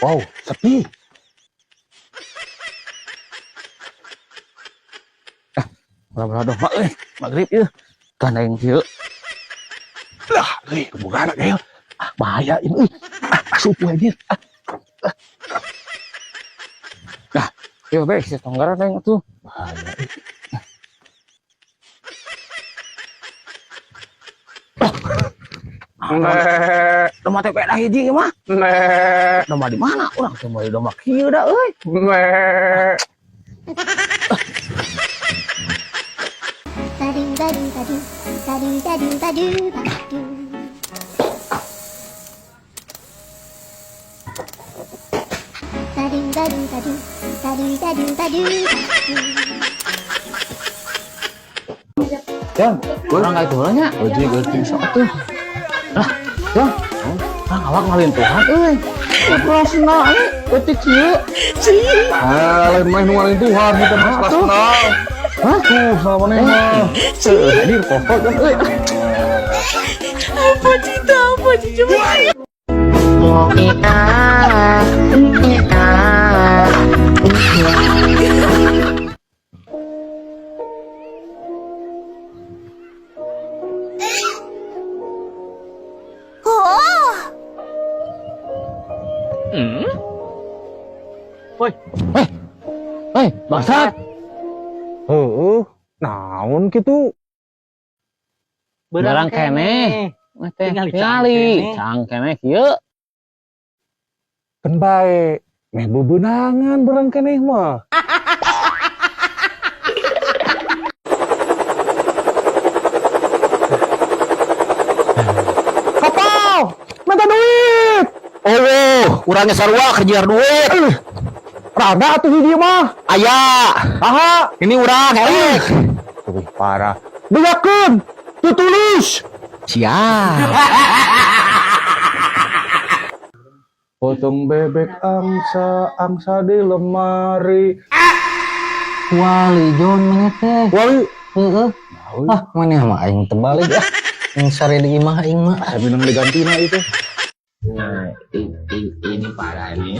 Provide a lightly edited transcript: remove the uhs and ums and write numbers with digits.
Wow, sepi. Ah, belah domba euy, maghrib ieu. Gandeng kieu. Lah, euy, kebogaan gel. Ah, bahaya ini euy. Ah, asup we anjir. Ah. Ah. Nah, ieu bae si tonggaran aing atuh. Bahaya. Domba teh beda hiji ieu mah. Domba di mana? Urang teh meuli domba kieu da euy. Ba-doo ba-doo ba-doo, ba-doo ba-doo ba-doo ba-doo. Ba-doo ba-doo ba-doo, ba-doo ba-doo ba-doo ba-doo. Jang, urang ka itu heula nya. Euy, euy, Sok atuh. Lah, Jang. Urang awak ngalintuhan euy. Kelasna euy, eutik kieu. Ah, lain mah nu ngalintuhan kita mah kelas Atuh. nol. Hah? Tuh, sama maneh mah. Heuh, anjir kokok kan euy. Apa cinta, apa cinta, coba. Eh, eh, bangsat. Heeh, naon kitu? Barang keneh. Mah teh Tingali tingali, cangkeneh. cangkeneh kieu. Keun bae. Meh bebenangan barang keneh mah. Kapal, minta duit. Oh, urangnya sarua kerja duit. Rada atuh hiji mah. Aya, Aha, ini urang erek. Wih, parah. Bejakeun, tutulus. Siap. Potong bebek angsa, angsa di lemari. Wali John mana teh? Wali. Heeh. Ah, mana mah aing terbalik ah. Yang sare di imah aing mah. Saya minang digantina itu. Nah, ini parah ini.